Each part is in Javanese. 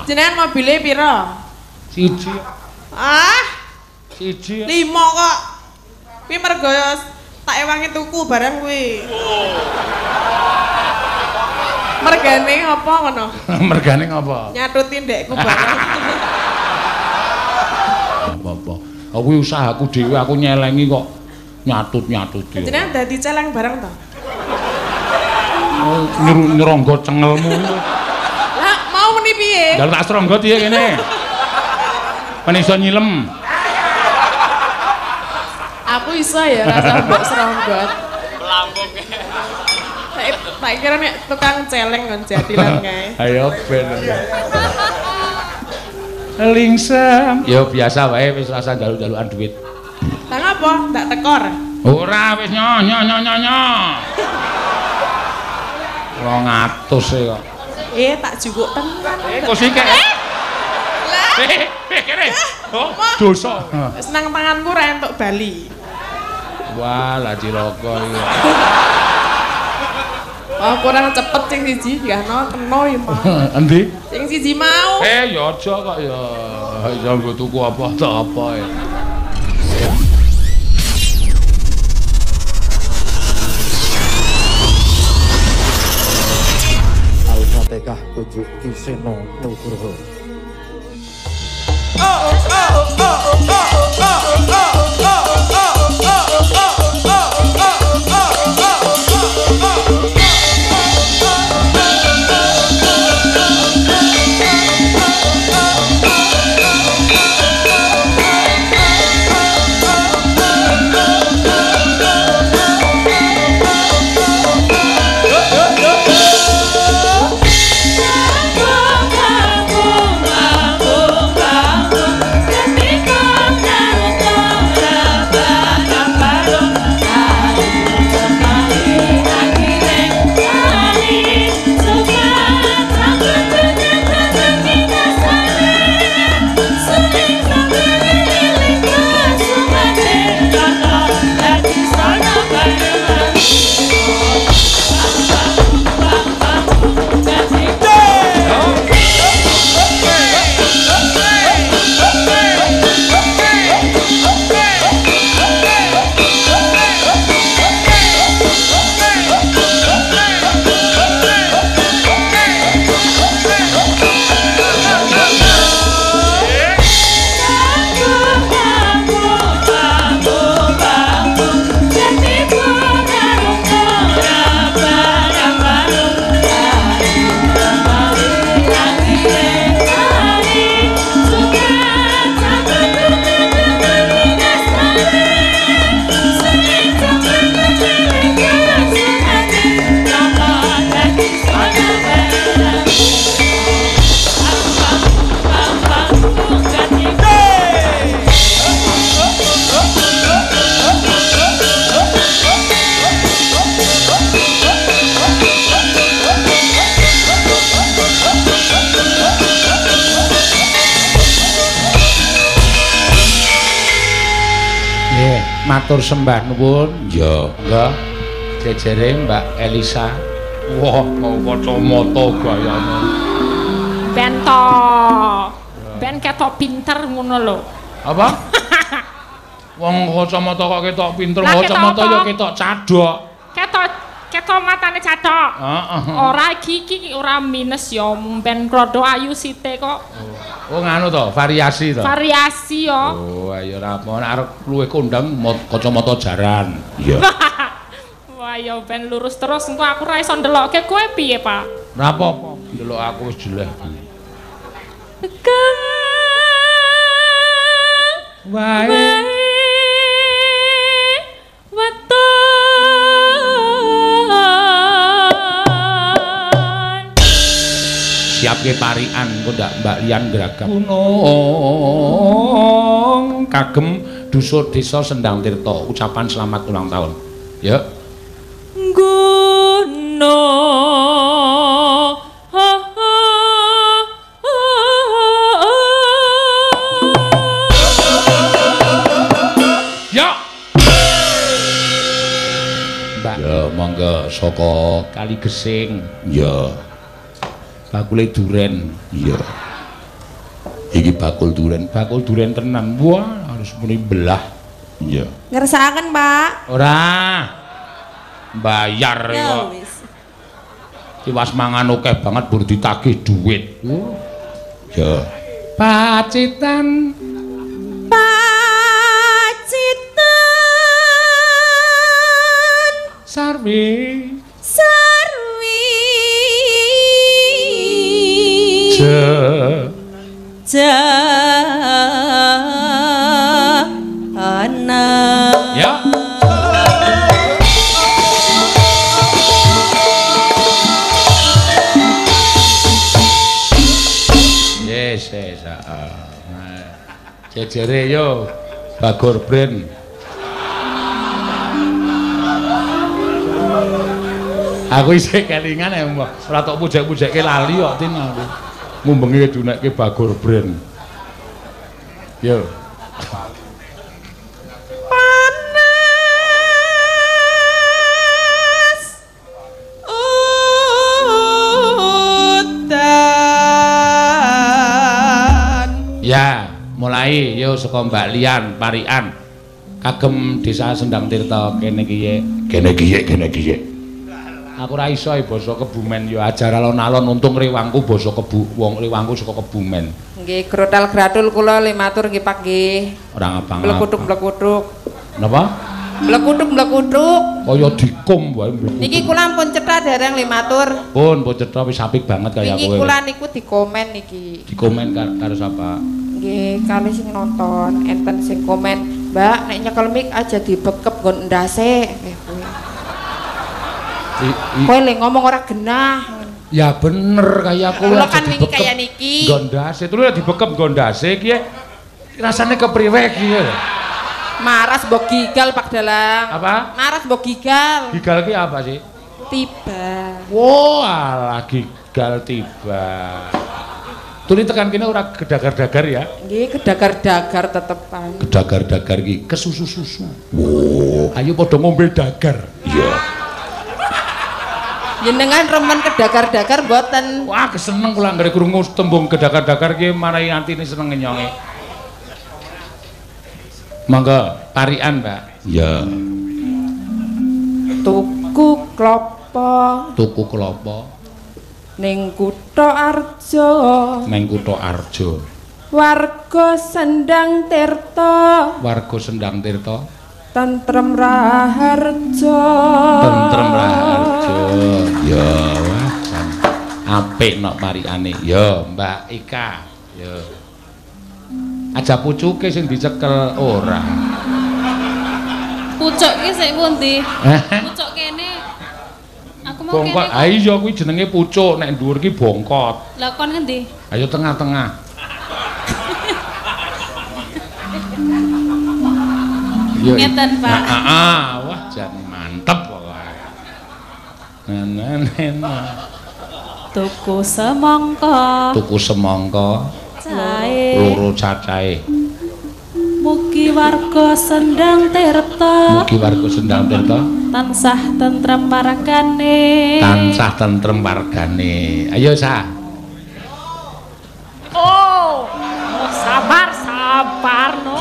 Jenengan mobile pira? Siji. Ah, siji. 5 kok. Kuwi mergo tak ewangi tuku barang kuwi. Mergane apa ngono? Mergane ngapa? Nyatuti ndekku barang. Apa-apa. Kuwi usahaku dhewe, aku nyelengi kok nyatut-nyatuti. Jenengan dadi celeng barang to? Oh, nyeronggo cengelmu. Lah, mau muni piye? Lah tak seronggo piye kene? Men iso nyilem. Aku iso ya rasa mbok seronggot. Lambung. Tak kira nek tukang celeng kon jatilan kae. Ayo ben. Lingsem. Ya biasa wae wis rasa njaluk-njalukan duit. Lah ngapa? Ndak tekor. Ora wis nyo nyo nyo nyo nyo. 200 e kok. Tak jukuk tenan. Kok sik. Lah. Kene. Oh, dosa. Wis nang tanganku ra entuk bali. Wah, lah cilaka iki. Oh, kurang cepet sing siji gahno kena ya mau. Endi? Sing siji mau. Ya aja kok ya. Iso nggo tuku apa ta apa ya. Al-Fatihah Pujuk Ki Seno Nugroho. Oh oh oh oh oh oh oh oh oh oh oh oh oh oh. Matur sembah nuwun. Ya, enggak. Jejere Mbak Elisa. Wah, mau kacamata gayane. Ben to. Ben ketok pinter ngono lho. Apa? Wong kacamata kok ketok pinter, kacamata ya ketok cadhok. Ketok matane cadhok. Heeh. Ora iki ora minus ya, ben rada ayu sithik kok. Oh nganu to, variasi to. Variasi ya. Oh, ayo ora apa nek arep luwih kondang kacamata jaran. Iya. Wah, ya ben lurus terus engko aku ora iso ndelokke kowe piye, Pak? Ora apa-apa, ndelok aku wis jeleh. Wae siapke parikan engko ndak Mbak Lian gragap. Gunung kagem dusun desa Sendang Tirta ucapan selamat ulang tahun. Ya. Gunung Ya. Mbak. Ya monggo saka Kali Gesing. Ya. Bakule duren. Iya. Iki bakul duren, bakul duren tenan. Wah, harus muni belah. Iya. Ngersakaken, Pak. Ora. Bayar Ya kok. wis. Tiwas mangan akeh banget bur ditagih duit. Ya. Pacitan. Pacitan. Sarwi. Sarwi. Je. Jana. Ya. Yes, yes, heeh. Jejere yo Bagor Brand. Aku isih kelingan ya, Mbah. Ora tok pujek-pujekke lali kok Tin aku. Mumbengi dunekke Bagor Brand. Yo. Panas udan. Ya, mulai yo saka Mbak Lian, Parian. Kagem Desa Sendang Tirta kene kiye. Kene kiye, kene kiye. Aku ora iso basa Kebumen yo ajar alon-alon untung rewangku basa Kebu wong rewangku saka Kebumen. Nggih, grotal gratul kula le matur nggih Pak nggih. Ora ngapa-ngapa. Blekuthuk-blekuthuk. Napa? Blekuthuk-blekuthuk. Kaya dikum wae blekuthuk. Niki kula ampun cetha dereng le matur. Pun, pun cetha wis apik banget kaya Niki kowe. kula niku dikomen niki. Dikomen karo sapa? Nggih, kali sing nonton enten sing komen, "Mbak, nek nyekel mic aja dibekep nggon ndase." Kowe le ngomong ora genah. Ya bener kaya kowe Kula kan wingi kaya niki. Nggon ndase, terus dibekep nggon ndase iki rasane kepriwe iki. Maras mbok gigal Pak Dalang. Apa? Maras mbok gigal. Gigal ki apa sih? Tiba. Wah, alah gigal tiba. Tuli tekan kene ora gedagar-dagar ya? Nggih, gedagar-dagar tetepan. Gedagar-dagar iki kesusu-susu. Wah, ayo padha ngombe dagar. Iya. Jenengan remen kedagar-dagar mboten? Wah, keseneng kula anggere krungu tembung kedagar-dagar ki marai antine seneng nyonge. Monggo, parikan, Mbak. Iya. Tuku klopo. Tuku klopo. Ning kutha Arjo. Ning kutha Arjo. Warga Sendang Tirta. Warga Sendang Tirta. Tentrem Raharjo. Tentrem Raharjo. Ya, wah, apik nok parikane. Ya, Mbak Ika. Ya. Aja pucuke sing dicekel ora. Pucuk ki sik pundi? Pucuk kene. Aku mau kene. Bongkot. Ha iya kuwi jenenge pucuk, nek dhuwur ki bongkot. Lah kon ngendi? Ayo tengah-tengah. Ngeten, Pak. Heeh, wah jan mantep pokoke. Nah. Tuku semangka. Tuku semangka. Cahe. Loro cacahe. Mugi warga Sendang Tirta. Mugi warga Sendang Tirta tansah tentrem wargane. Tansah tentrem wargane. Ayo, Sa. Oh, sabar, sabar no.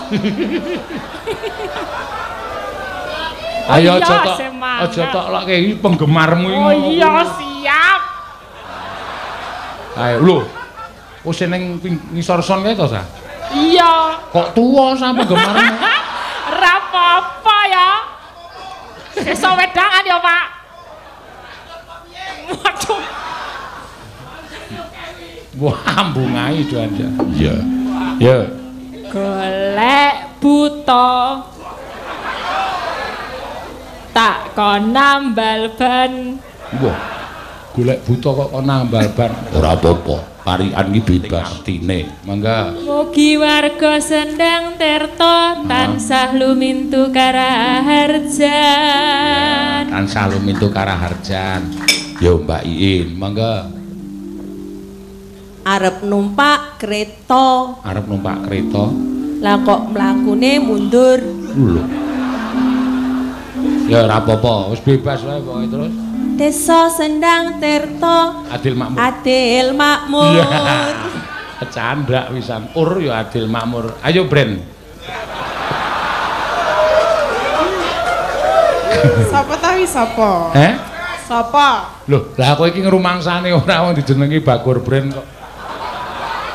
Ayo aja tok. Aja tok lokke iki penggemarmu iki. Oh iya, siap. Ayo lho. Wis ning ngisor son kae to, Sa? Iya. Kok tuwa sa penggemarmu? Ora apa-apa ya. Sesuk wedangan ya, Pak. Waduh. Wah, ambungai do aja. Iya. Ya. Golek buta. Tak kon nambal ban. Wah. Golek buta kok kon nambal ban. Ora apa-apa. Parikan iki bebas artine. Mangga. Mugi warga Sendang Tirta tansah lumintu karaharjan. Tansah lumintu karaharjan. Yo Mbak Iin, mangga. Arep numpak kereta. Arep numpak kereta. Lah kok mlakune mundur. Lho. Ya ora apa-apa, wis bebas wae pokoke terus. Desa Sendang Tirta Adil Makmur. Adil Makmur. Yeah. Kecandak wisan. Ur ya adil makmur. Ayo Bren. Sapa ta wi sapa? Heh? Sapa? Loh, lah aku iki ngrumangsane ora wong dijenengi Bagor Bren kok.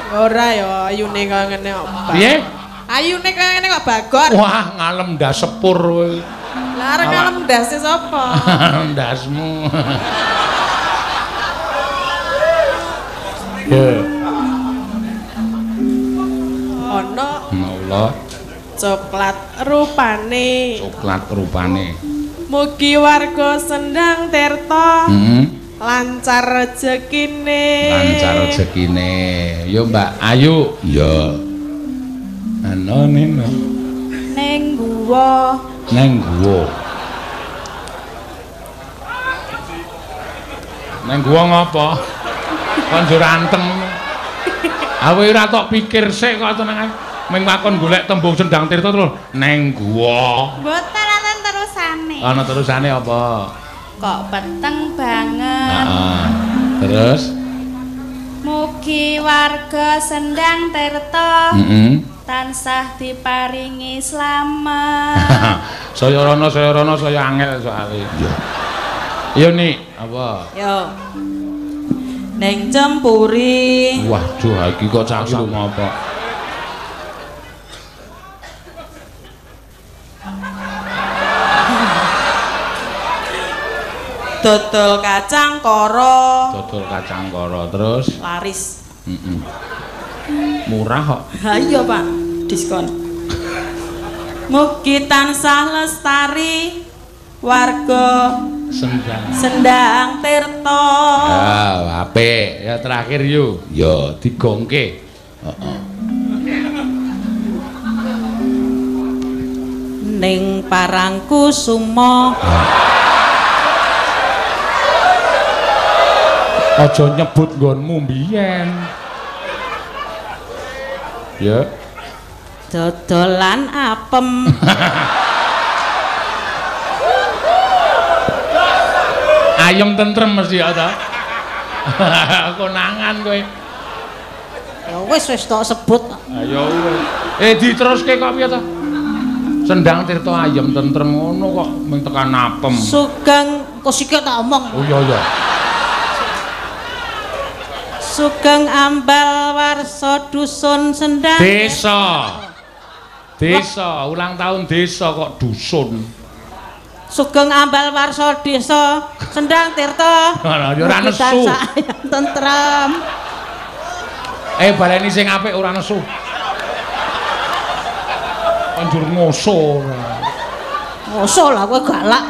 Ora ya, ayune kaya ngene kok. Piye? Ayune kaya ngene kok Bagor. Wah, ngalem ndas sepur kowe. Lah arep ngalem ndase sapa? Ndasmu. Ya. Ono Allah. Coklat rupane. Coklat rupane. Mugi warga Sendang Tirta lancar rezekine. Lancar rezekine. Yo Mbak Ayu. Ya. Ana neno. Ning guwa. Neng guwa. Neng guwa ngopo? Kon njur anteng. Aku ora tok pikir sik kok tenang ae. Ming wakon golek tembung Sendang Tirta terus neng guwa. Mboten ana terusane. Ana terusane apa? Kok peteng banget. Heeh. Terus mugi warga Sendang Tirta tansah diparingi slamet. Saya rono saya angel soalé. Iya. Yo Nik, apa? Yo. Neng Cempuri. Waduh, iki kok cah iki ngopo? Dodol kacang koro. Dodol kacang koro terus laris. Murah kok. Ha iya, Pak. Diskon. Mugi tansah lestari warga Sendang Tirta. Ah, apik. Ya terakhir yo. Ya digongke. Heeh. Ning Parangkusumo. Aja nyebut nggonmu mbiyen. Ya. Dodolan apem. Ayem tentrem mesti ya ta. Konangan kowe. Ya wis wis tok sebut. Ayo wis. Diteruske kok piye ta? Sendang Tirta ayem tentrem ngono kok mung tekan apem. Sugeng kok sikik tak omong. Oh iya iya. Sugeng ambal warsa dusun Sendang. Desa. Desa, ulang tahun desa kok dusun. Sugeng ambal warsa desa Sendang Tirta. Ya ora nesu. Tentrem. Baleni sing apik ora nesu. Anjur ngoso. Ngoso lah kowe galak.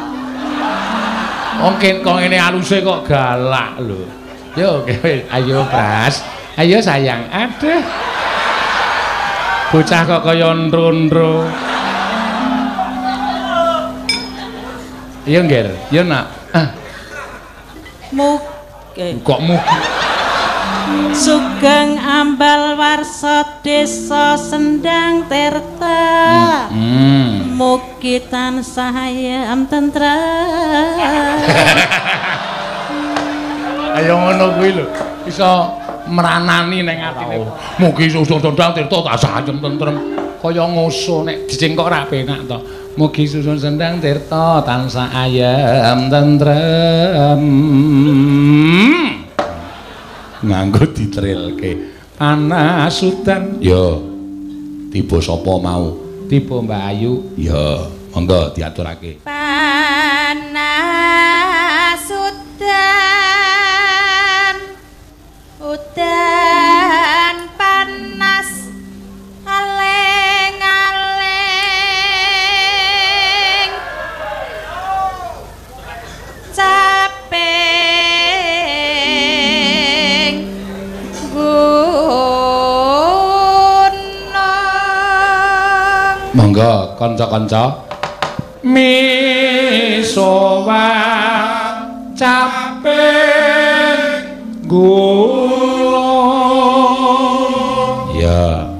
Wong kok ngene aluse kok galak lho. Yo, ayo Pras. Ayo sayang. Aduh. Bocah kok kaya ndro-ndro. Iya, Ngger. Yo, Nak. Ah. Mugi. Kok mugi. Sugeng ambal warsa desa Sendang Tirta. Mugi tansah ayem tentrem. Ayo ngono kuwi lho, iso meranani ning atine. Mugi susun Sendang Tirta tansah ayem tentrem. Kaya ngoso nek dicengkok ra penak to. Mugi susun Sendang Tirta tansah ayem tentrem. Nganggo ditrilke. Panas udan. Yo. Tiba sapa mau? Tiba Mbak Ayu. Yo, monggo diaturake. Panas udan. Udan panas aleng-aleng caping gunung. Monggo kanca-kanca misowa caping gunung. Ya.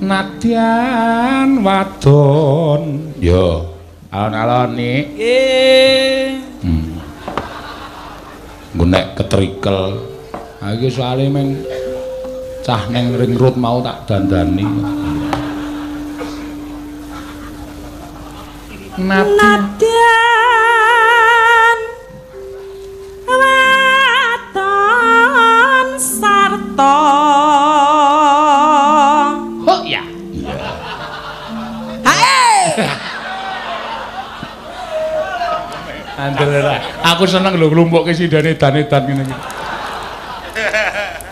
Nadyan wadon. Ya. Alon-alon nik. Nggih. Nggo nek ketrikel. Ha iki soalé meng Cah neng ring road mau tak dandani. Nadyan waton sarta. Oh ya. Hae. Andel ora. Aku seneng lho nglumpukke sindane dan-edan ngene iki.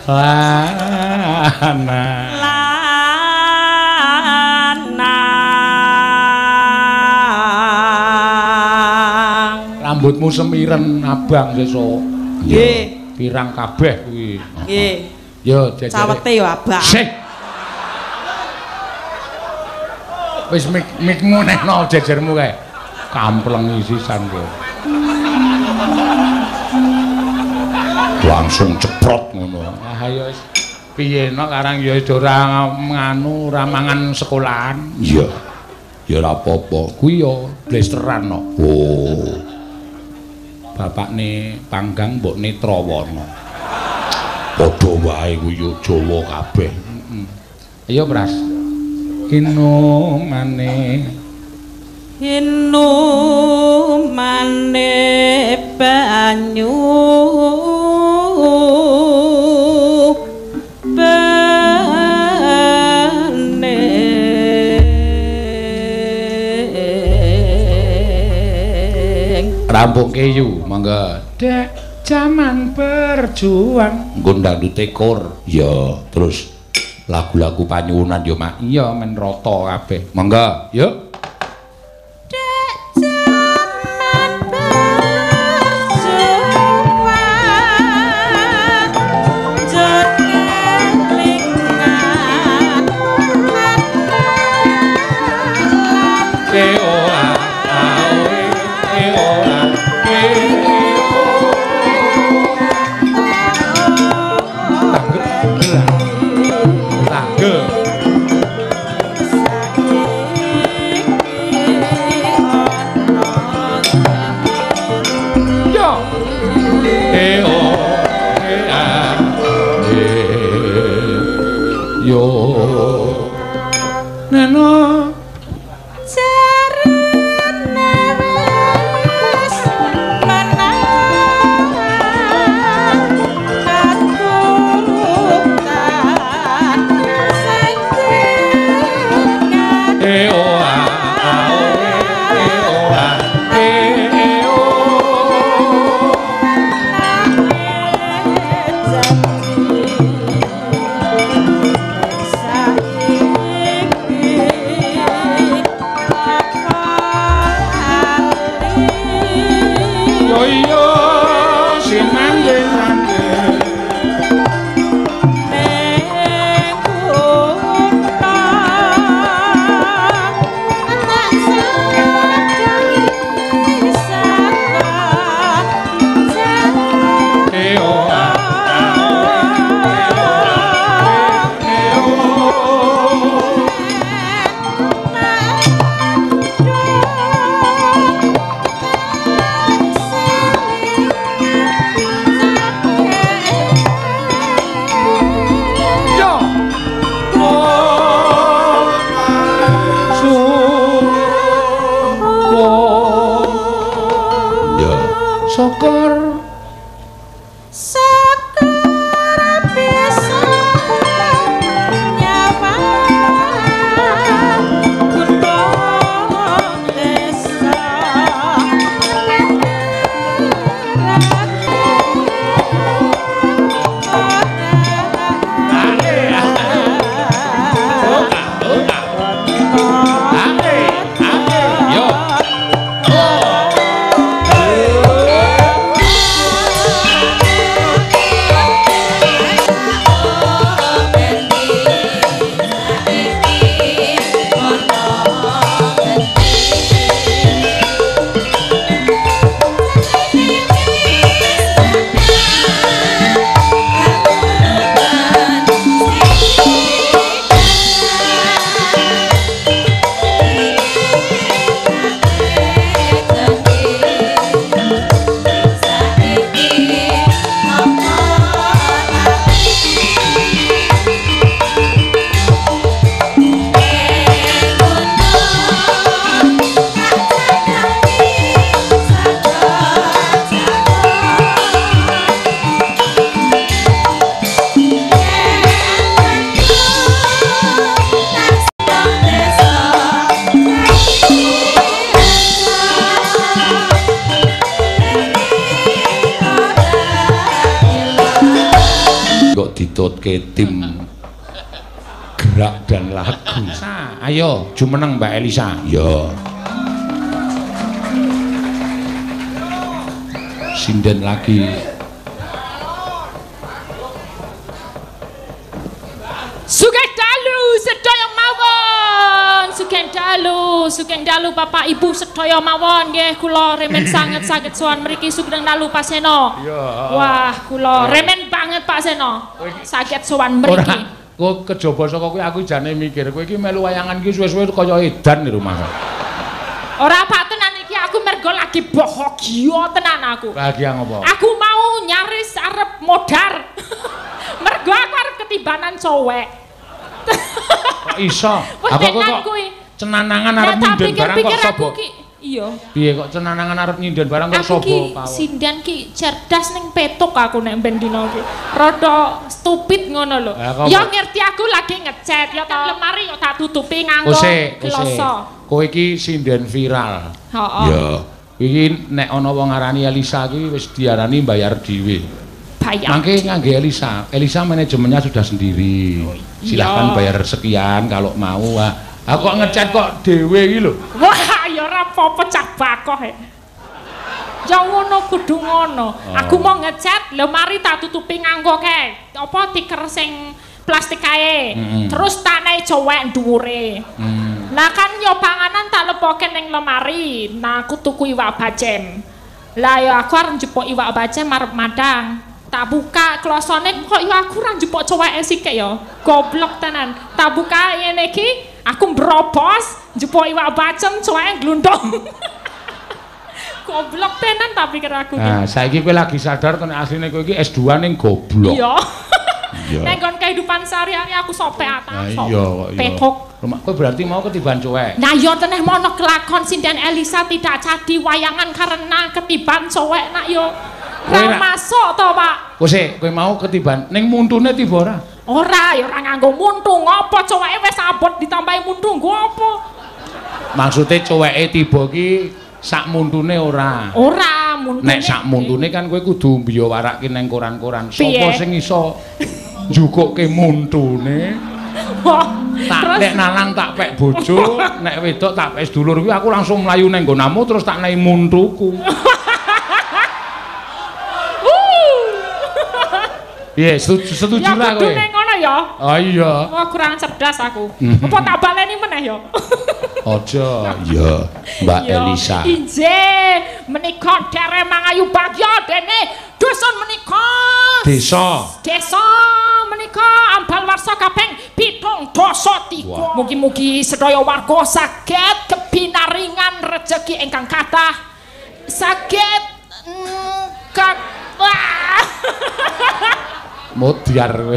Lana. Lanang. Rambutmu semiren abang sesuk. Nggih. Pirang kabeh kuwi. Nggih. Yo jajare. Cawete yo abang. Sik. Wis mikmu nehno jejermu kae. Kamplengi sisan kowe. Langsung ceprot ngono. Ah ya wis piye no karang ya ora nganu ora mangan sekolahan. Iya. Ya ora apa-apa. Kuwi ya blesteran no. Oh. Bapakne Panggang mbokne Trawana. Padha wae kuwi ya Jawa kabeh. Heeh. Ayo Pras. Inumane Inumane banyu bening. Rampung keyu monggo. Dek jaman berjuang nggo ndangdute kor. Ya, terus lagu-lagu panyuwunan yo mak. Iya men rata kabeh. Monggo, yuk. Dek jaman berjuang njur kelingan E O A A O E E O A E E O. Tangge tangge. Yo. E O E A E yo. Nano. Jarene wis menang katurutan sing tingkat. E O A A O E E O A E E O. Saiki ngetutke tim gerak dan lagu. Sa, ayo jumeneng Mbak Elisa. Iya. Sinden lagi. Sugeng dalu sedaya mawon. Sugeng dalu, sugeng dalu Bapak Ibu sedaya mawon nggih kula remen sanget saged sowan mriki sugeng dalu Pak Seno. Wah, kula remen banget Pak Seno. Saged sowan mriki. Ora, kok kejaba saka kuwi aku jane mikir kowe iki melu wayangan iki suwe-suwe kaya edan di rumah. Ora Pak tenan iki aku mergo lagi bahagia tenan aku. Bahagia ngopo? Aku mau nyaris arep modar. Mergo aku arep ketibanan cowek. Kok iso? Aku kok cenanangan arep nyinden barang kok sapa? Iya. Piye kok cenanangan arep nyinden barang kok sapa? Aku ki sinden ki cerdas ning petuk aku nek ben dina ki. Rada stupid ngono lho. Ya ngerti aku lagi ngechat ya ta lemari kok tak tutupi nganggo kloso. Kowe iki sinden viral. Heeh. Ya. Iki nek ana wong ngarani Elisa ki wis diarani bayar dhewe. Mangke ngangge Elisa. Elisa manajemennya sudah sendiri. Oh, silahkan bayar sekian kalau mau. Aku kok ngechat kok dhewe iki lho. Wah, ya ora apa-apa cah bakoh. Ya ngono kudu ngono. Oh. Aku mau ngechat, lemari tak tutupi nganggo kae. Apa tiker sing plastik kae. Terus tak naik cowek dhuwure. Lah kan yo panganan tak lepoke ning lemari. Nah aku tuku iwak bacem. Lah yo aku arep njupuk iwak bacem arep madang. Tak buka klosone kok yo aku ora njupuk coweke sikik yo. Goblok tenan. Tak buka ngene iki aku mbrobos njupuk iwak bacem coweke glundung. Goblok tenan tak pikir aku ki. Nah, saiki kowe lagi sadar to nek asline kowe iki S2 ning goblok. Iya. Nek nggon kehidupan sehari-hari aku sopek atas. Iya kok iya. Petok. Kowe berarti mau ketiban cowek. Nah iya teneh mono kelakon sinden Elisa tidak jadi wayangan karena ketiban cowek nak yo. Ora masuk to, Pak. Kowe sik, kowe mau ketiban ning muntune tiba ora? Ora, ya ora nganggo muntu. Ngopo coweke wis abot ditambahi muntu nggo apa? Maksude coweke tiba ki sak muntune ora. Ora, muntune. Nek sak muntune kan kowe kudu mbiyawarake nang koran-koran. Sopo sing iso njukukke muntune? Tak nek nalang tak pek bojo, nek wedok tak pek sedulur kuwi aku langsung mlayu nang nggonamu terus tak nehi muntuku. Piye, setuju lah kowe. Ya kudune ngono ya. Ah iya. Wah kurang cerdas aku. Apa tak baleni meneh ya? Aja. Iya, Mbak Elisa. Injih, menika derek mangayu bagya dene dusun menika. Desa. Desa menika ambal warsa kaping 73. Mugi-mugi sedaya warga saged kebinaringan rejeki ingkang kathah. Saged Modiar kowe.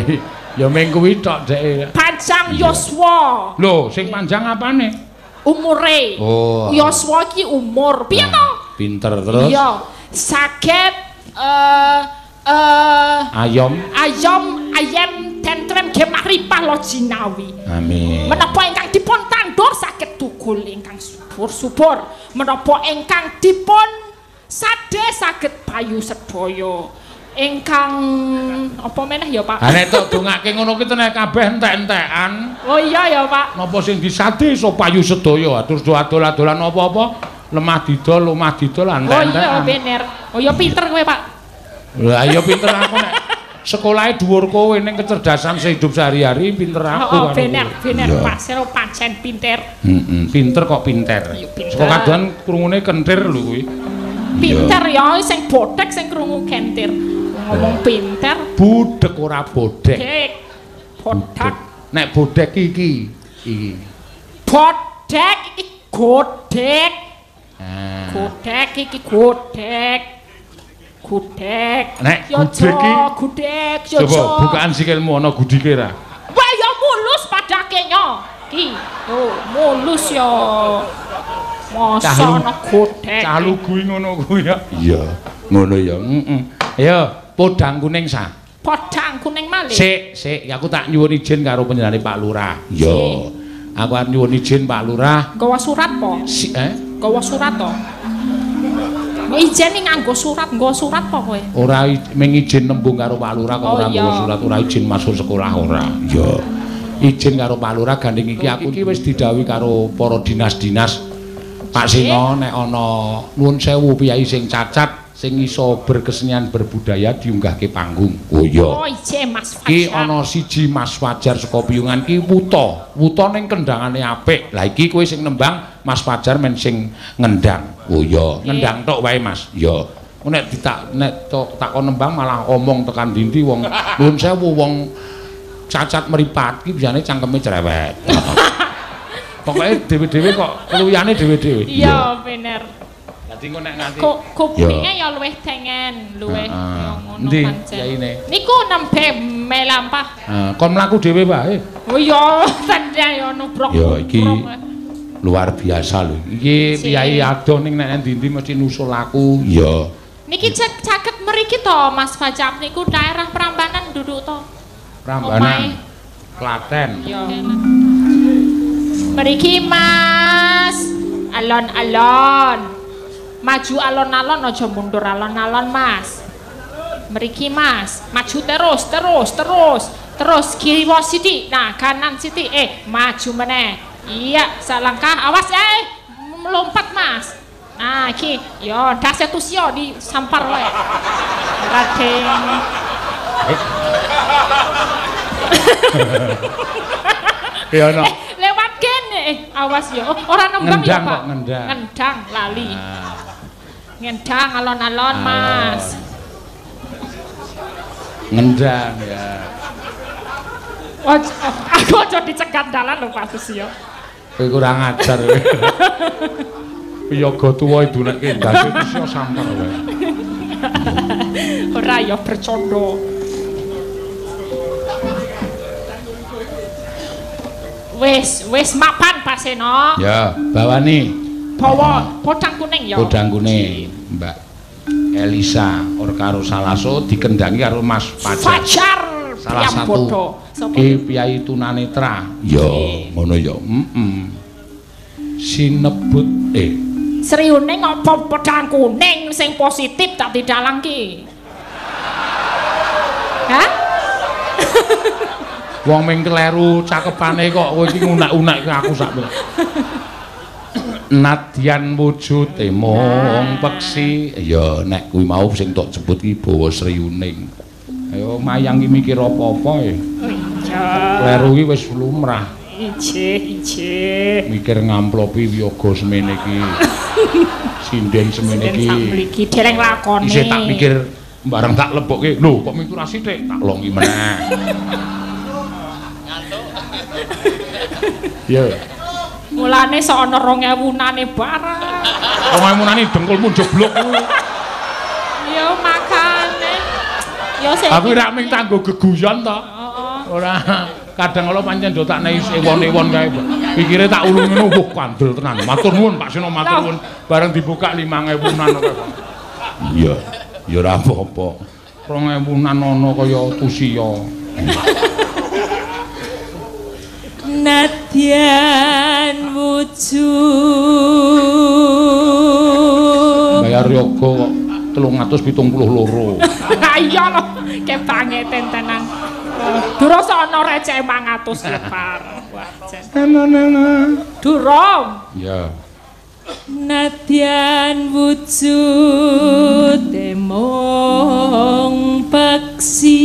Ya mung kuwi tok dheke. Panjang yuswa. Lho, sing panjang apane? Umure. Oh. Yuswa iki umur. Piye to? Pinter terus. Iya. Saged ayom. Ayom ayem tentrem gemah ripah lo jinawi. Amin. Menapa ingkang dipun tandur saged tukul ingkang subur-subur. Menapa ingkang dipun sade saged payu sedaya. Ingkang apa meneh ya Pak? Ha nek tok dongake ngono ki teneh kabeh entek-entekan. Oh iya ya Pak. Napa sing disade iso payu sedaya, terus do adol-adolan apa-apa, lemah didol, lumah didol entek-entekan. Oh iya bener. Oh iya pinter kowe Pak. Lah iya pinter aku nek sekolahe dhuwur kowe ning kecerdasan sehidup sehari-hari pinter aku. Oh bener, bener Pak Seno pancen pinter. Heeh, pinter kok pinter. Saka kadohan krungune kentir lho kuwi. Pinter ya sing bodhek sing krungu kentir. Ngomong pinter budek ora bodhek. Bodhek. Nek bodhek iki iki. Bodhek iki godhek. Godhek iki godhek. Godhek. Nek gudhek iki godhek yo. Coba bukaan sikilmu ana gudike ra? Wah ya mulus padake nyo. Ki. Oh, mulus yo. Masa ana godhek. Cah lugu ngono kuwi ya. Iya, ngono ya. Heeh. Ayo, podang kuning sa. Podang kuning malih. Sik, sik, aku tak nyuwun izin karo panjenengane Pak Lurah. Iya. Aku arep nyuwun izin Pak Lurah. Gawa surat po? Gawa surat to? Ijene nganggo surat, nggo surat apa kowe? Ora mung izin nembung karo Pak Lurah kok ora nggawa surat, ora izin masuk sekolah ora. Iya. Izin karo Pak Lurah gandeng iki aku iki wis didhawuhi karo para dinas-dinas. Pak Seno nek ana nuwun sewu piyai sing cacat sing iso berkesenian berbudaya diunggahke panggung. Oh iya. Oh ije Mas Fajar. Ki ana siji Mas Fajar saka Piyungan ki wuta. Wuta ning kendangane apik. Lah iki kowe sing nembang, Mas Fajar men sing ngendang. Oh iya, ngendang tok wae Mas. Iya. Nek ditak nek takon nembang malah omong tekan dindi wong nuwun sewu wong cacat meripat ki biasane cangkeme cerewet. Pokoke dhewe-dhewe kok keluyane dhewe-dhewe. Iya, bener. Dadi engko nek nganti kupinge ya luwih tengen, luwih ngono pancen. Niku nembe melampah. Heeh, kon mlaku dhewe wae. Oh iya, tenan ya nubruk. Ya iki luar biasa lho. Iki piyai adoh ning nek endi-endi mesti nusul aku. Iya. Niki caket mriki to Mas Fajar niku daerah Prambanan duduk to. Prambanan. Klaten. Iya. Mriki Mas, alon-alon. Maju alon-alon aja mundur alon-alon Mas. Mriki Mas, maju terus terus terus. Terus kiri sithik, nah kanan sithik, maju meneh. Iya, salangkah, awas melompat Mas. Nah iki, yo ndase tusyo disampar wae. Raden. Ya ono. Lewat kene, awas yo. Ora nembang ya, Pak. Ngendang, ngendang lali. Ngendang alon-alon, Mas. Ngendang ya. Aku aja dicegat dalan lho Pak Susio. Kowe kurang ajar kowe. Piyaga tuwa idunekke ndase Susio sampar wae. Ora ya bercanda. Wis, wis mapan Pak Seno. Ya, bawani. Bawa podang kuning ya. Podang kuning, Mbak Elisa or karo Salaso dikendangi karo Mas Fajar. Fajar salah satu ki piyai tunanetra. Ya, ngono ya. Heeh. Sinebut Sriuning apa podang kuning sing positif tak didalang ki? Hah? Wong ming kleru cakepane kok kowe iki ngunak-unakke aku sak. Nadyan wujude mung peksi. Ya nek kuwi mau sing tok sebut ki bawa Sriuning. Ayo mayang ki mikir apa-apa e. Oh iya. Kleru ki wis lumrah. Ijih, ijih. Mikir ngamplopi wiyaga semene iki. Sinden semene iki. Iki dereng lakone. Isih tak mikir bareng tak lebokke. Lho kok mikir ra sithik tak longi meneh. Ya. Mulane sok ana 2000-nane barang. 2000-nane dengkulmu jeblok kuwi. Ya makane. Ya sing aku ora mung tanggo geguyon to. Heeh. Ora kadang kala pancen do tak nehi ewon-ewon kae. Pikire tak ulung ngono wah kandel tenan. Matur nuwun Pak Seno matur nuwun. Bareng dibuka 5000-an kok. Iya, ya ora apa-apa. 2000-an ana kaya tusiya. Nadyan wujud bayar yoga kok 372. Ha iya lho, kebangeten tenan. Durung ana receh 500 lebar. Wah, durung. Ya. Nadyan wujud mung peksi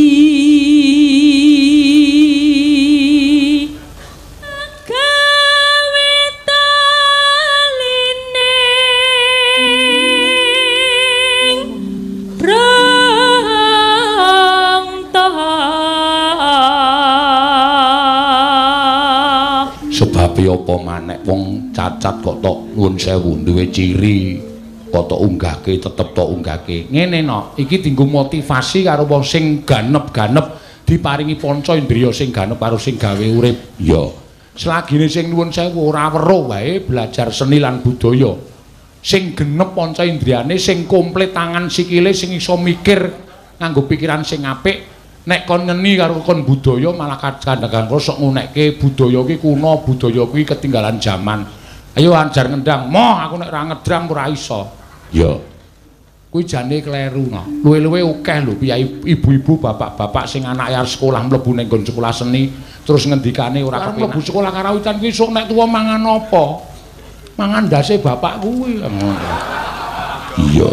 gawe taline brangta. Sebabe apa manek wong cacat kok tok nuwun sewu duwe ciri kok tok unggahke tetep tok unggahke. Ngene no, iki dienggo motivasi karo wong sing ganep-ganep diparingi panca indriya sing ganep karo sing gawe urip. Ya. Selagine sing nuwun sewu ora weruh wae belajar seni lan budaya. Sing genep panca indriyane, sing komplit tangan sikile, sing iso mikir nganggo pikiran sing apik. Nek kon nyeni karo kon budaya malah kadang-kadang sok ngunekke budaya ki kuno, budaya kuwi ketinggalan jaman. Ayo ajar ngendang, moh aku nek ora ngedrang ora iso. Ya. Kuwi jane kleru no. Luwe-luwe akeh lho piyai ibu-ibu, bapak-bapak sing anake arep sekolah mlebu ning nggon sekolah seni terus ngendikane ora kepenak. Mlebu sekolah karawitan kuwi esuk nek tuwa mangan apa? Mangan ndase bapak kuwi. Ngono. Iya,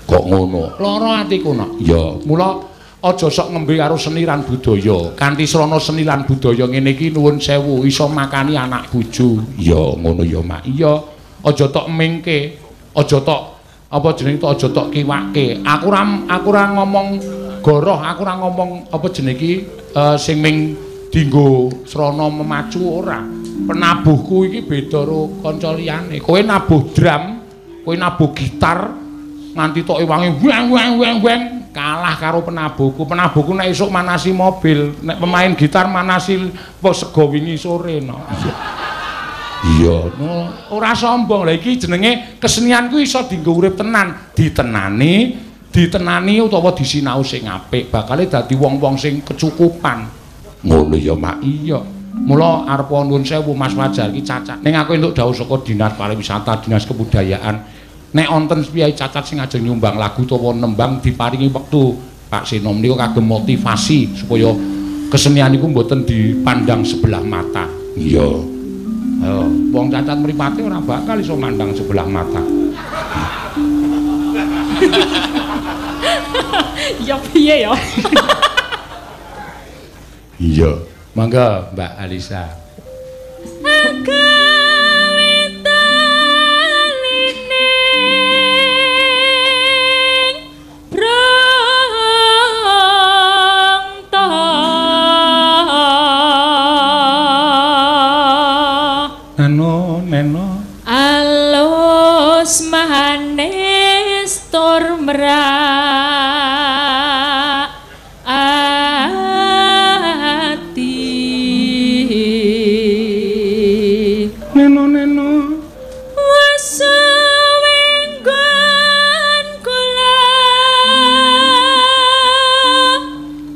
kok ngono. Lara atiku no. Iya, mula aja sok ngembe karo seni lan budaya. Kanthi srana seni lan budaya ngene iki nuwun sewu iso makani anak bojo. Iya, ngono ya, Mak. Iya, aja tok mingke, aja tok apa jenenge tok aja tok kiwake. Aku ora ngomong goroh, aku ora ngomong apa jenenge iki sing ming dinggo srana memacu ora. Penabuhku iki beda karo kanca liyane. Kowe nabuh drum, kowe nabuh gitar nganti tok ewangi weng weng weng weng kalah karo penabuhku. Penabuhku nek esuk manasi mobil, nek pemain gitar manasi apa sego wingi sore no. Iya, no, ora sombong. Lah iki jenenge kesenian kuwi iso dienggo urip tenan, ditenani, ditenani utawa disinau sing apik, bakale dadi wong-wong sing kecukupan. Ngono ya, Mak. Iya. Mula arep nuwun sewu Mas Fajar iki cacat. Ning aku entuk dawuh saka Dinas Pariwisata, Dinas Kebudayaan, nek wonten piyai cacat sing ajeng nyumbang lagu utawa nembang diparingi wektu Pak Seno menika kagem motivasi supaya kesenian iku mboten dipandang sebelah mata. Iya. Ayo, wong cacat mripate ora bakal iso mandang sebelah mata. Ya piye ya? Iya. Mangga Mbak Alisa. Neno neno alus manis tur merak ati. Neno neno wesawenggon kula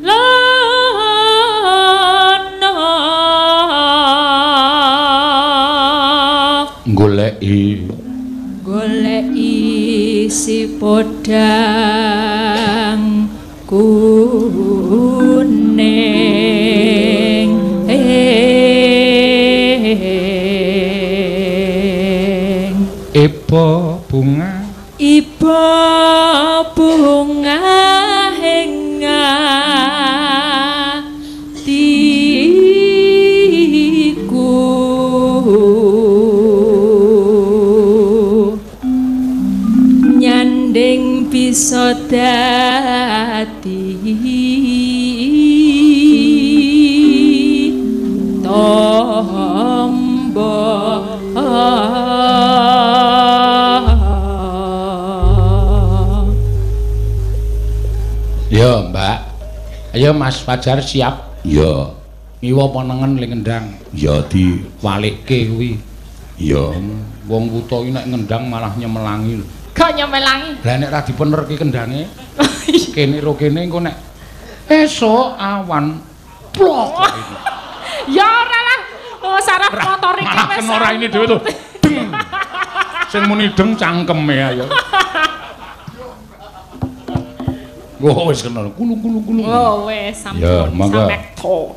lono goleki goleki si podang kuning iba bunga iba bunga ing atiku nyanding bisa dadi tombo. Ya, Mbak. Ayo Mas Fajar siap. Ya. Ngiwa apa nengen le ngendang? Ya diwalikke kuwi. Ya, wong wuta iki nek ngendang malah nyemelangi lho. Kok nyemelangi? Lah nek ra dipenerke kendange, kene ro kene engko nek esuk awan plok. Ya ora lah. Oh, saraf motor iki wis. Malah kena raine dhewe to. Deng. Sing muni deng cangkeme ayo. Oh wis kenal kulung-kulung-kulung. Oh wis sampun samekto.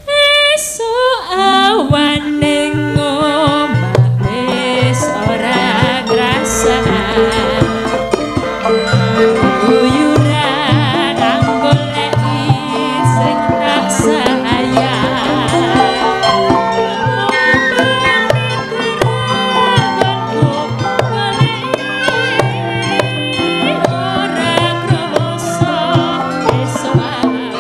Esuk awan ning omah wis ora ngrasa. Guyuran anggoleki sing tak sayang. Ora krasa esuk awan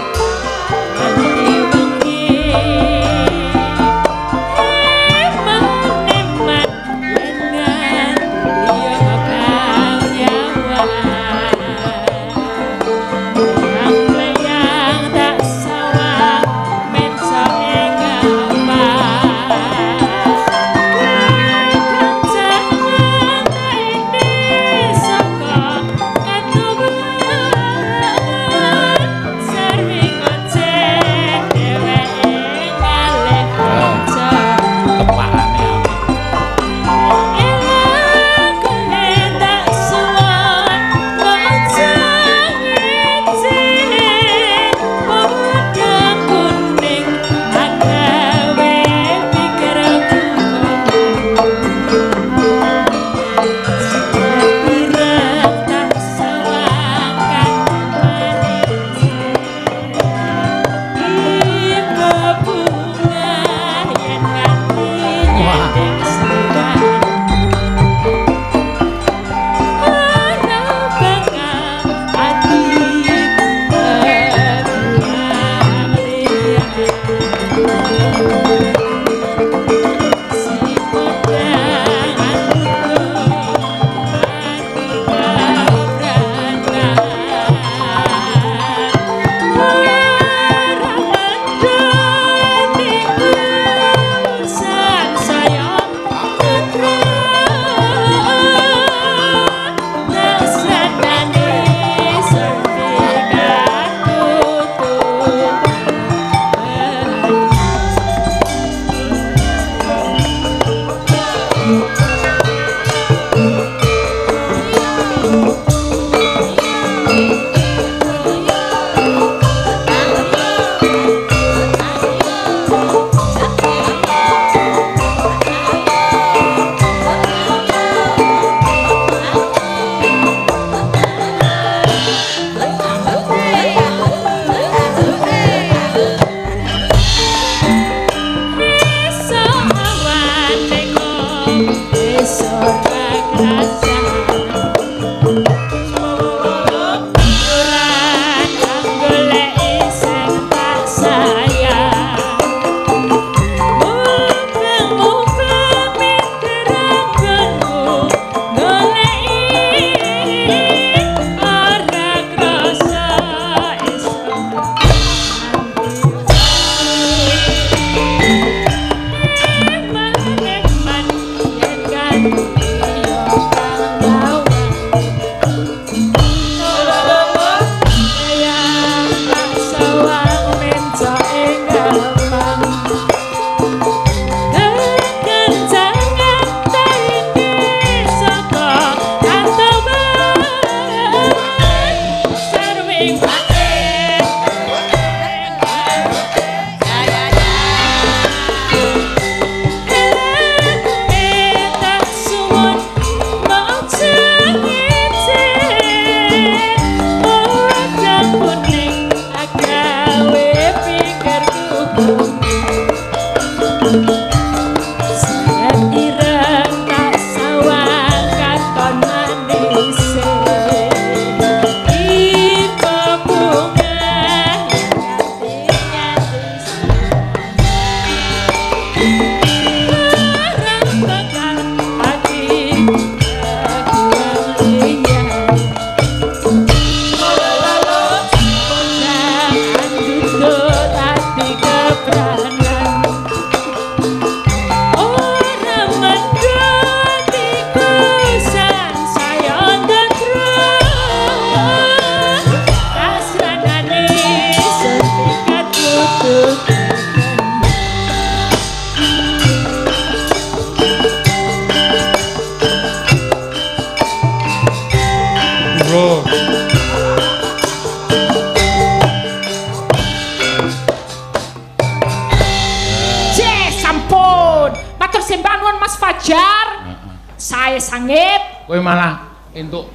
Matur sembah nuwun Mas Fajar. Heeh. Sae sangit. Kowe malah entuk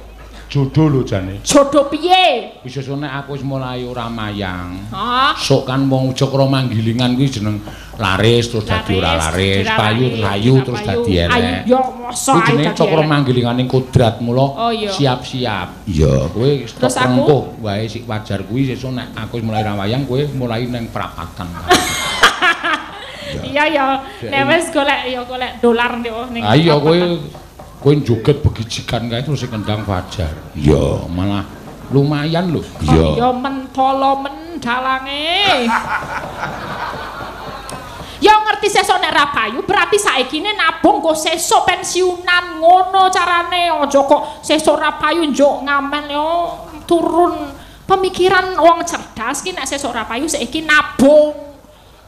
jodoh lho jane. Jodoh piye? Wis sesuk nek aku wis mulai ora mayang. Hah? Sok kan wong Cakra Manggilingan kuwi jeneng laris terus dadi ora laris, payu rayu terus dadi elek. Ayo mosok Kuwi jenenge Cakra Manggilinganing kodrat mula Oh, iya. siap-siap. Iya, kowe Terus stok aku? rengkuh wae sik wajar kuwi sesuk nek aku wis mulai ra wayang kowe mulai neng prapatan. Iya ya, nek wis golek ya golek dolar ndek ning. Ah iya kowe kowe joget begijikan kae terus sing kendang Fajar. Iya, malah lumayan lho. Iya. Ya mentolo mendalange. Ya ngerti sesuk nek ra payu berarti saikine nabung nggo sesuk pensiunan ngono carane. Aja kok sesuk ra payu njuk ngamen yo turun pemikiran wong cerdas ki nek sesuk ra payu saiki nabung.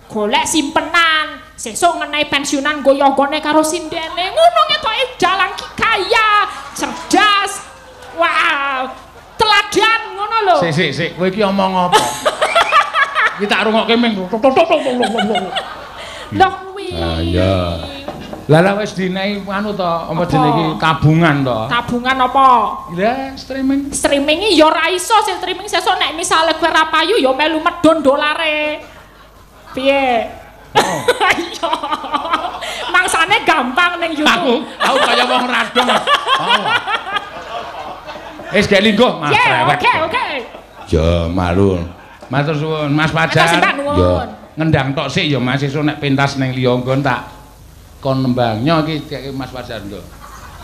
Golek simpenan, sesuk ngenai pensiunan nggo yogone karo sindene. Ngono ngetoke dalang ki kaya, cerdas. Wah, teladan ngono lho. Sik sik sik, kowe iki omong apa? Iki tak rungokke ming tok tok tok tok tok. Lho kuwi. Ah iya. Lah lah wis dinehi anu to, apa jenenge iki tabungan to? Tabungan apa? Lah streaming. Streaming ya ora iso sing streaming sesuk nek misale kowe ra payu ya melu medhun dolare. Piye? Oh. Iya. Mangsane gampang ning YouTube. Aku kaya wong radong. Oh. Wis gek lingguh, Mas. Yeah, oke, oke. Ya malu. Matur suwun Mas Fajar. Ya. Ngendang tok sik ya Mas, sesuk nek pentas ning liya nggon tak kon nembangnya iki dikeke Mas Fajar nggo.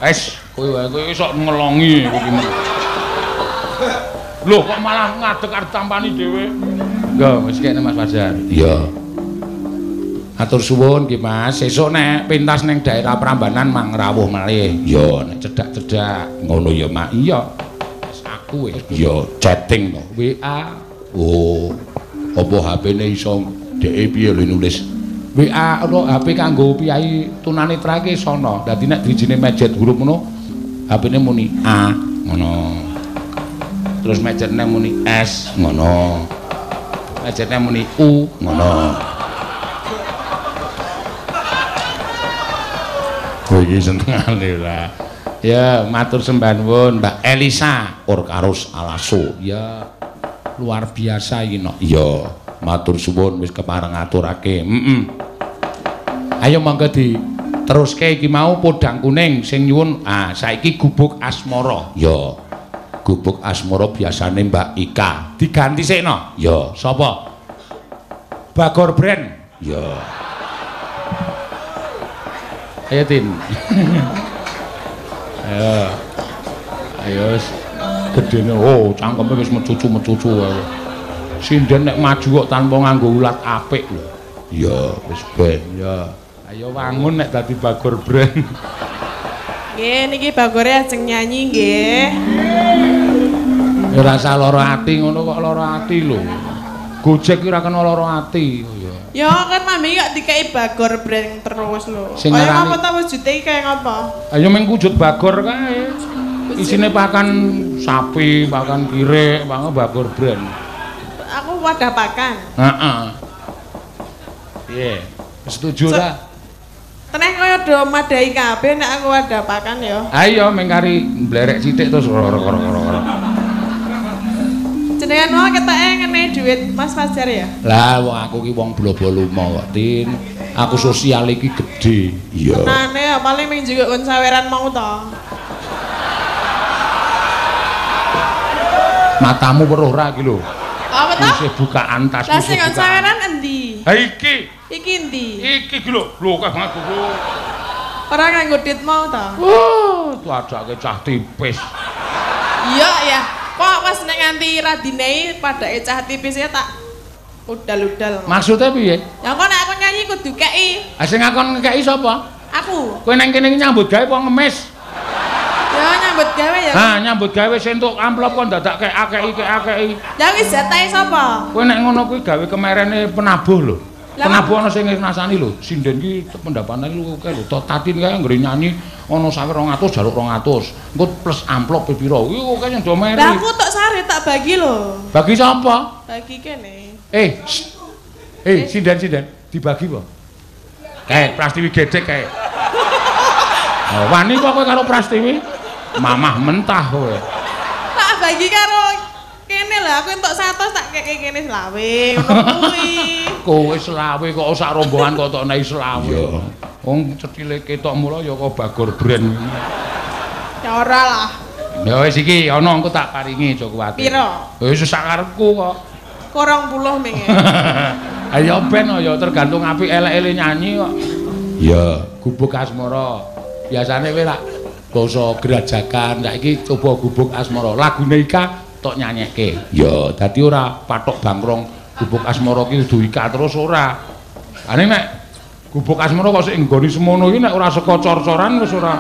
Wis, kowe wae kowe sok ngelongi kowe iki. Lho kok malah ngadeg arep tampani dhewe. Nggo, wis kene Mas Fajar. Iya. Atur suwun nggih Mas, sesuk nek pentas ning daerah Prambanan mang rawuh malih. Iya, nek cedhak-cedhak ngono ya Mak. Iya. Wis aku wis. Iya, chatting to. WA. Oh. Apa HP-ne iso dheke piye lho nulis? WA ono HP kanggo piyai tunanetra iki sono. Dadi nek drijine mejet huruf ngono, HP-ne muni A ngono. Terus mejetne muni S ngono. Mejetne muni U ngono. Kowe iki senengane ora. Ya, matur sembah nuwun Mbak Elisa Orkarus Alaso. Ya, luar biasa iki nok. Iya, matur suwun wis kepareng ngaturake. Heeh. Ayo monggo diteruske iki mau podang kuning sing nyuwun. Ah, saiki gubuk asmara. Ya. Gubuk asmara biasane Mbak Ika. Diganti sik no. Ya, sapa? Bagor Brand. Ya. Ayo Tin. Ayo. Ayo gedene oh cangkeme wis mecucu-mecucu wae. Sinden nek maju kok tanpa nganggo ulat apik lho. Ya, wis ben ya. Ayo wangun nek dadi Bagor Brand. Nggih, niki Bagore ajeng nyanyi nggih. Ya ora usah lara ati ngono kok lara ati lho. Gojek ki ora kena lara ati. Ya. Ya kan mami kok dikei Bagor Brand terus lho. Kaya apa ta wujude iki kaya ngapa? Ayo meng wujud Bagor kae. Isine pakan sapi, pakan kirik, pakan Bagor Brand. Aku wadah pakan. Heeh. Piye? Setuju ta? Teneh kaya do madhahi kabeh nek aku wadah pakan ya. Ayo meng kari mblerek sithik terus ora-ora. Jenengan mau keteke ngene duit Mas Fajar ya? Lah wong aku ki wong blobo lumo kok, Tin. Aku sosial iki gedhe. Iya. Tenane ya paling ming juga kon saweran mau to. Matamu weruh ra iki lho. Apa to? Isih bukaan tas. Lah sing kon saweran endi? Ha iki. Iki endi? Iki iki lho. Lho akeh banget kok. Ora nganggo duit mau to? Oh, tuadake cah tipis. Iya ya. Kok pas nek nganti ra dinei padake cah tipis ya tak udal-udal. Maksudnya piye? Ya kok nek aku nyanyi kudu kei. Ha sing ngakon ngekeki sapa? Aku. Kowe nang kene nyambut gawe apa ngemis? Ya nyambut gawe ya. Ha nyambut gawe sing entuk amplop kok dadak kek-akeki. Lah wis jatahe sapa? Kowe nek ngono kuwi gawe kemerene penabuh lho. Penabuh ana sing ngrasani lho. Sinden ki pendapatane lu akeh lho. Tatin kae anggere nyanyi ana sawer 200 jaluk 200. Engko plus amplop pira? Kuwi akeh sing do meri. Lah aku tok sare tak bagi lho. Bagi sapa? Bagi kene. Sinden-sinden dibagi apa? Kae Prastiwi gedhek kae. Oh, wani kok kowe karo Prastiwi? Mamah mentah kowe. Tak bagi karo kene lah, aku entuk 100 tak keke kene selawe ngono kuwi. Kowe selawe kok sak rombongan kok tok nek selawe. Wong cethile ketok mula ya kok Bagor brand. Ya ora lah. Ya wis iki ana engko tak paringi aja kuwatir. Piro? Wis sak karepku kok. 20 menge. Ayo ben ya tergantung apik elek-elek nyanyi kok. Iya, Gubuk Asmara. Biasane kowe lak basa grajagan, saiki coba Gubuk Asmara. Lagune Ika tok nyanyekke. Ya, dadi ora patok bangkrong Gubuk Asmara ki kudu Ika terus ora. Ane nek Gubuk Asmara kok sik nggoni semono iki nek ora saka cor-coran wis ora.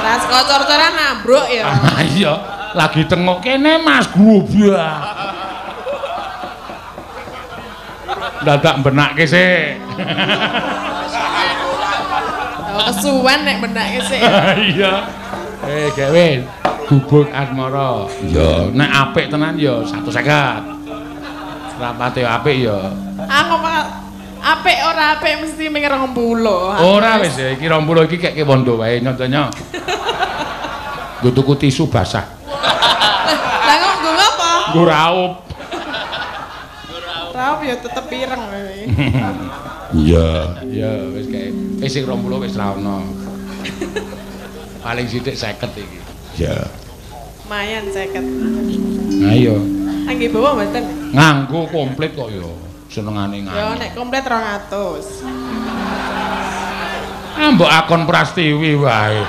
Ora saka cor-coran ambruk ya. Iya, lagi tengok kene Mas goblok. Dadak benakke sik. Kesuwen nek benake sik. Iya. Gawe Gubuk Asmara. Ya, nek apik tenan ya 150. Rapate apik ya. Aku apik ora apik mesti ming 20. Ora wis ya iki 20 iki keke wondo wae nyontenya. Nggo tuku tisu basah. Lah kok nggo apa? Nggo raup. Raup ya tetep ireng kowe. Iya, iya wis kae. Wis sing 20 wis ra ono. Paling sithik 50 iki. Iya. Lumayan 50. Ayo. Angge bawa mboten? Nganggo komplit kok ya. Senengane nganggo. Ya nek komplit 200. Ah mbok akon Prastiwi wae.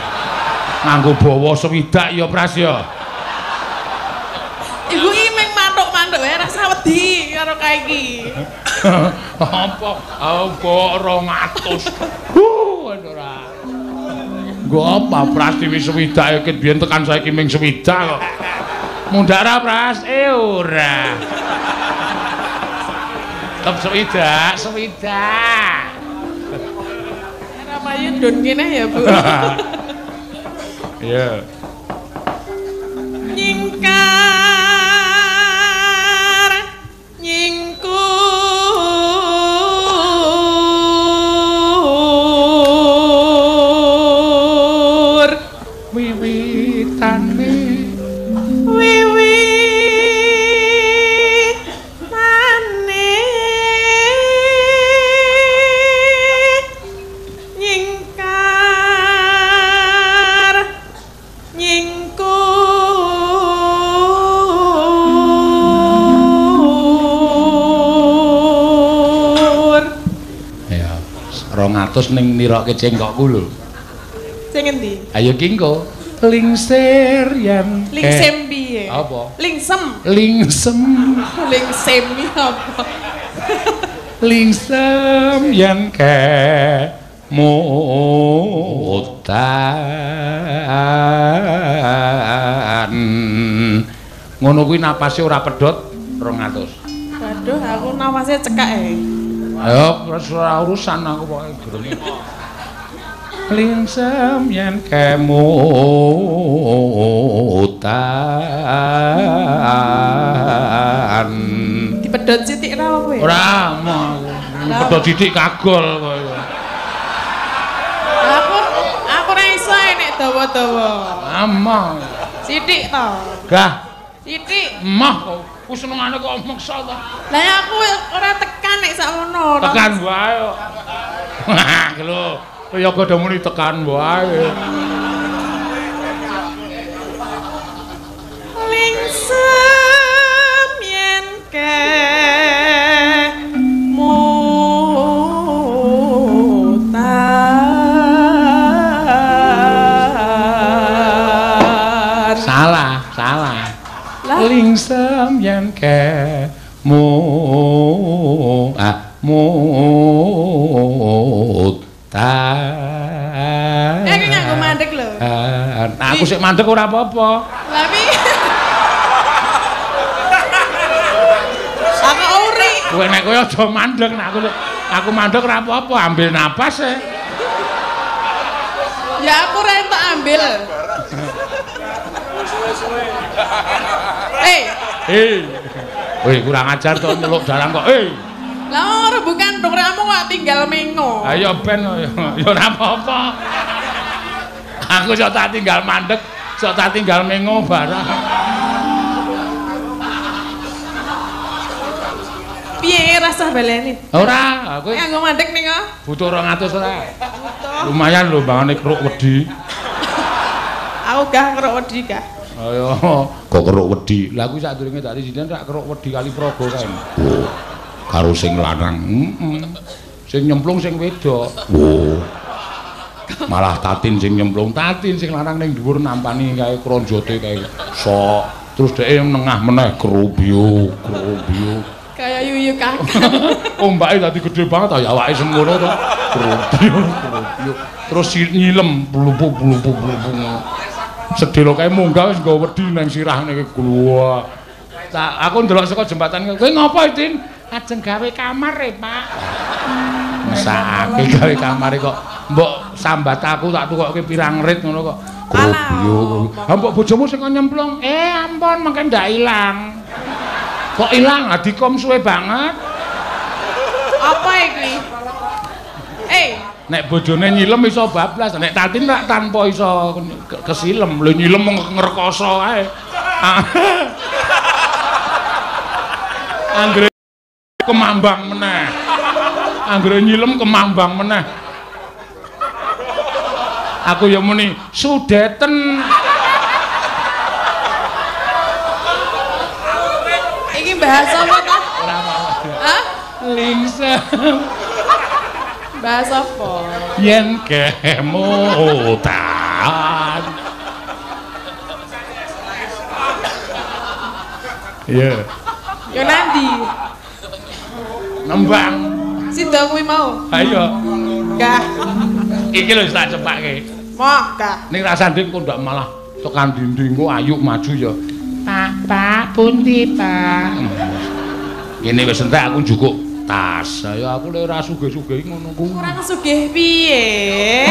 Nganggo bawa swidak ya Pras ya. Ibu iki mung mantuk-mantuk wae rasa wedi karo kae iki. Apa? Apa 200? Ora. Nggo apa Prastiwi swidak iki biyen tekan saiki ming swidak kok. Mundhak ra Pras? Ora. Tetep swidak, swidak. Ora payu ndon kene ya, Bu. Iya. Nyingkar nyingkur wiwitane wiwitane nyingkar nyingkur. Ya, 200 ning nirokke cengkokku lho. Sing endi? Ayo ki engko. Lingsir yen Lingsem piye? Apa? Lingsem. Lingsem. Lingsem iki apa? Lingsem yen kemutan. Ngono kuwi napase ora pedhot 200. Waduh, aku napase cekak e. Ayo ora urusan aku pokoke durunge. Lingsem yen kemutan. Dipedhot sithik ra apa ya? Ora, mau. Pedhot sithik kagol kowe. Aku ora iso nek dawa-dawa. Amah. Sithik to. Gah. Sithik. Emah kok. Ku senengane kok meksa to. Lah aku ora tekan nek sakmono. Tekan wae kok. Wah, lho. Ya kada muni tekan wae. Lingsem yen kemutan. Salah, salah. Lingsem yen kemu ah mut. Aku nganggo mandek lho. Aku sik mandek ora apa-apa. Lah piye? Aku uri. Kowe nek kowe aja mandek, nek aku mandek ora apa-apa, ambil napas e. Ya aku ora entuk ambil. Suwe-suwe. Eh. Weh, kurang ajar to nyeluk dalang kok. Eh. Lah rebukan dong ramu kok tinggal mengo. Ayo ben ya ora apa-apa. Aku sok tak tinggal mandek, sok tak tinggal mengo barang. Piye rasa baleni? Ora, aku nganggo mandek ning kok. Butuh 200 ora. Butuh. Lumayan lho bangane keruk wedi. Aku gah keruk wedi gah. Ayo, kok keruk wedi. Lah kuwi sadurunge tak disiden rak keruk wedi kali Praga kae. Oh. Karo sing lanang. Heeh. Sing nyemplung sing wedok. Oh. Malah Tatin sing nyemplung, Tatin sing lanang ning dhuwur nampani kae kronjote kae. Sok. Terus dheke nengah meneh krubyu, krubyu. Kaya yuyu kakak. Ombake dadi gedhe banget ya awake semono to. Krubyu, krubyu. Terus nyilem blupuk-blupuk blupuk. Sedelo kae munggah wis nggawa wedi nang sirah niki gluwak. Aku ndelok saka jembatan kowe ngopo, Tin? Ajeng gawe kamar e, Pak. Mesake gawe kamare kok mbok sambat aku tak tukokke pirang rit ngono kok. Krubyu. Ha mbok bojomu sing nyemplung. Ampun mengke ndak ilang. Kok ilang? Adikom suwe banget. Apa iki? Nek bojone nyilem iso bablas, nek Tatin rak tanpa iso kesilem. Lho nyilem ngrekoso kae. Anggere kemambang meneh. Anggere nyilem kemambang meneh. Aku ya muni sudeten. Iki bahasa apa ta? Ora apa-apa. Hah? Lingsem. Bahasa apa? Yen kemutan. Iya. Yo nanti. Nembang. Sida kuwi mau. Ayo. Gah. Iki lho tak cepake. Moh, gah. Ning rasane kok ndak malah tekan dinding kok ayuk maju ya. Pak, Pak, pundi, Pak? Kene wis entek aku njukuk tas. Ayo aku lek ora sugih-sugih ngono kuwi. Kurang sugih piye?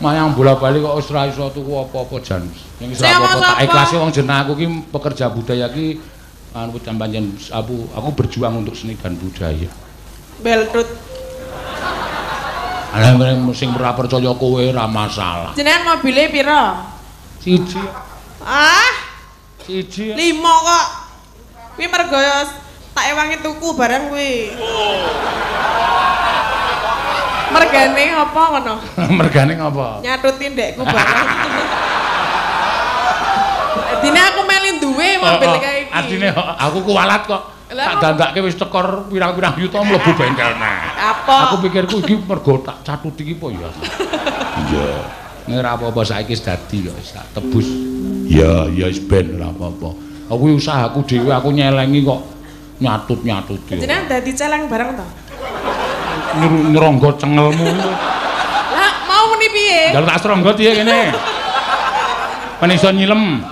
Mayang bola-bali kok wis ora iso tuku apa-apa jan. Ning wis ora apa-apa tak ikhlase wong jeneng aku ki pekerja budaya ki anu pancen aku berjuang untuk seni dan budaya. Beltut. Ala sing ora percaya kowe ora masalah. Jenengan mobile pira? Siji. Ah. Siji. 5 kok. Kuwi mergo tak ewangi tuku barang kuwi. Mergane apa ngono? Mergane ngapa? Nyatuti ndekku barang. Dine aku meli duwe mobil kae iki. Artine aku kuwalat kok. Tak dandake wis tekor pirang-pirang yuta mlebu bengkel nah. Apa? Aku pikirku iki mergo tak catuti iki po ya. Iya. Nek ora apa-apa saiki wis dadi kok wis tak tebus. Ya, ya wis ben ora apa-apa. Aku usahaku dhewe aku nyelengi kok nyatut-nyatuti. Jenengan dadi celeng bareng to? Nyeronggo cengelmu. Lah, mau muni piye? Njaluk tak seronggo piye kene? Men iso nyilem.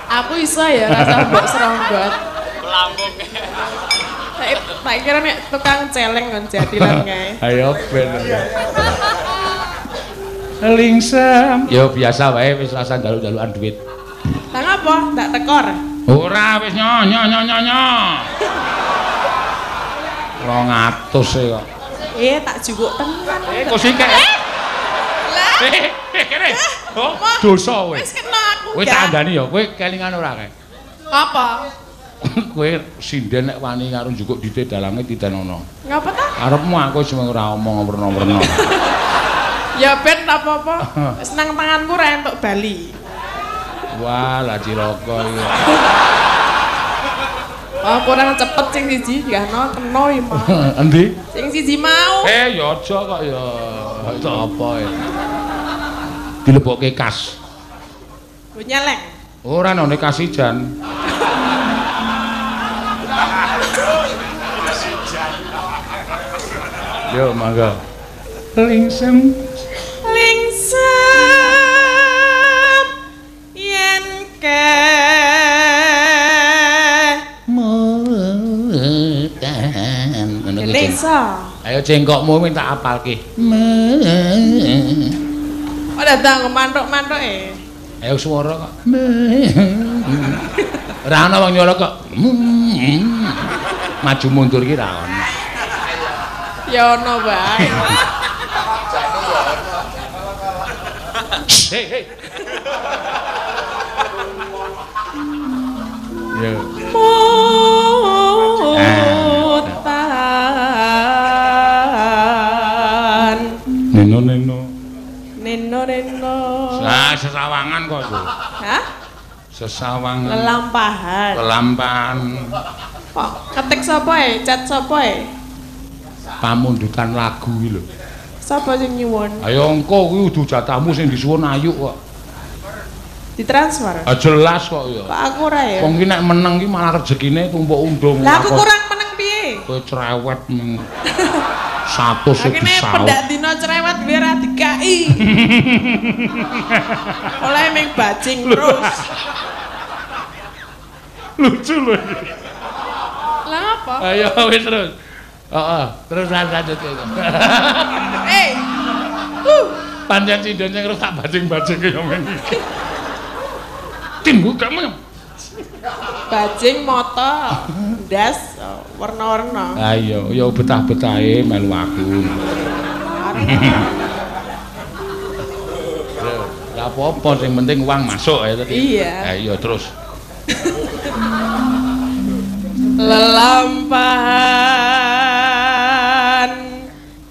Aku iso ya rasa mbok seronggot. Lambung. Tak kira nek tukang celeng kon jatilan kae. Ayo ben. Lingsem. Ya biasa wae wis rasa njaluk-njalukan duit. Lah ngapa? Ndak tekor. Ora wis nyo nyo nyo nyo nyo. 200 e kok. Tak jupuk tenan. Kok sikek. Lah. Kene. Oh, dosa kowe. Wis kena aku. Kowe tak andani ya, kowe kelingan ora kae? Apa? Kowe sinden nek wani karo njukuk dite dalange titenono. Ngapa ta? Karepmu aku wis ora omong werna-werna. Ya ben tak apa-apa. Wis nang tanganku ra entuk bali. Wah, lah cilaka iki. Oh, kurang cepet sing siji gahno kena iki mau. Endi? Sing siji mau. Ya aja kok ya. Itu apa ya? Dilebokke kas. Lho nyeleng. Ora nang kas ijan. Yo mangga. Lingsem. Lingsem yen ke mutan ngono kuwi. Ayo cengkokmu minta apalke. Oh datang mantuk-mantuk e. Ayo swara kok. Ora ana wong nyuara kok. Maju mundur ki ra ono. Ya ono wae. Hei, hei. Ya. Mutan. Neno neno. Neno neno. Nah, sesawangan kok itu. Hah? Sesawangan. Lelampahan. Lelampahan. Kok ketik sapa e? Chat sapa e? Pamundutan lagu iki lho. Sapa sing nyuwun? Ayo engko kuwi udu jatahmu sing disuwun Ayu kok. Ditransfer? Ah jelas kok ya. Kok aku ora ya? Wong ki nek meneng ki malah rezekine tumpuk undung. Lah aku kurang meneng piye? Kowe cerewet meng. 100 Lah kene pendak dina cerewet biar ora dikai. Oleh ming bajing terus. Lucu lho iki. Lah apa? Ayo wis terus. Heeh, terus lanjut. Eh. Pancen sindon sing terus tak bajing-bajing kaya ngene iki. Timbul kamu. Bajing moto, ndas warna-warna. Ayo, ya betah-betahe melu aku. Lah apa-apa sing penting uang masuk ya tadi. Iya. Ayo terus. Lelampahan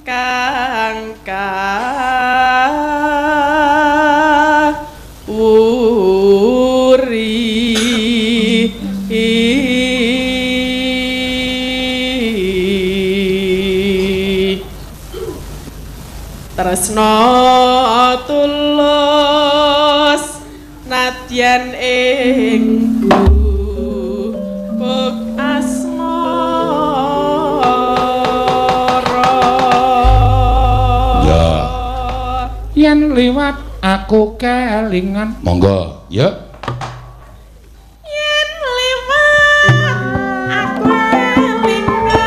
kang kawuri tresna tulus nadyan ing gubuk asmara. Ya. Yen liwat aku kelingan. Monggo, ya. Yen liwat aku kelingan.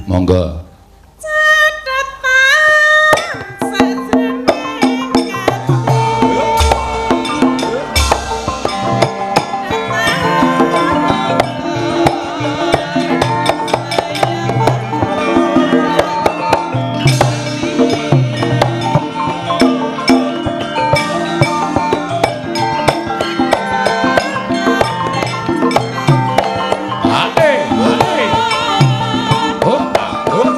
Monggo. Oh, oh.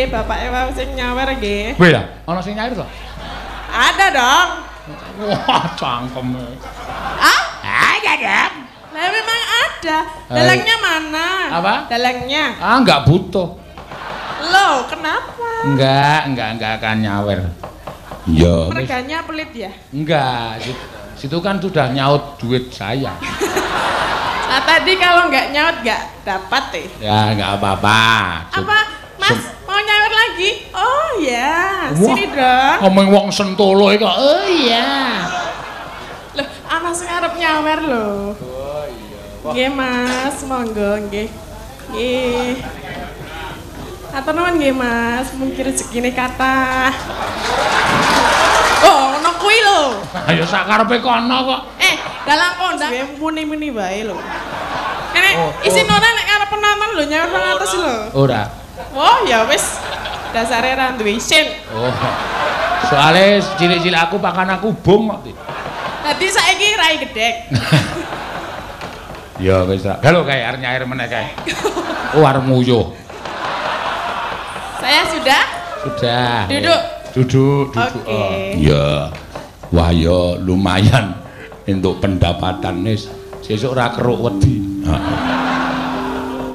nggih, bapake wau sing nyawer nggih. Weh lah, ana sing nyawer to? Ada dong. Wah, cangkeme. Ah? Ada dong. Lah memang ada. Dalangnya mana? Apa? Dalangnya. Ah, enggak butuh. Loh, kenapa? Enggak akan nyawer. Ya, wis. Merganya pelit ya? Enggak, situ kan sudah nyaut duit saya. Nah, tadi kalau enggak nyaut enggak dapat deh. Ya, enggak apa-apa. Apa? Mas, mau nyawer lagi? Oh ya, Wah, sini dong. Ngomong wong Sentolo iki kok. Oh iya. Loh, ana sing arep nyawer lho. Oh iya. Nggih, Mas, monggo nggih. Nggih. Atur nuwun nggih, Mas, mungkin rezekine kathah. Oh, ono kuwi lho. Ayo sak karepe kono kok. Dalang kondang muni-muni wae lho. Nek Oh, isin ora nek arep penonton lho nyawer 200 lho. Ora. Oh, ya wis. Dasare ra duwe isin. Oh. Soale cilik-cilik aku pakan aku bung kok. Dadi saiki rai gedhek. Ya wis ra. Halo kae arep nyair meneh kae. Oh arep nguyuh. Saya sudah Sudah. Duduk. Duduk, duduk. Oke. Oh. Ya. Wah ya lumayan untuk pendapatan wis. Sesuk ora keruk wedi. Heeh.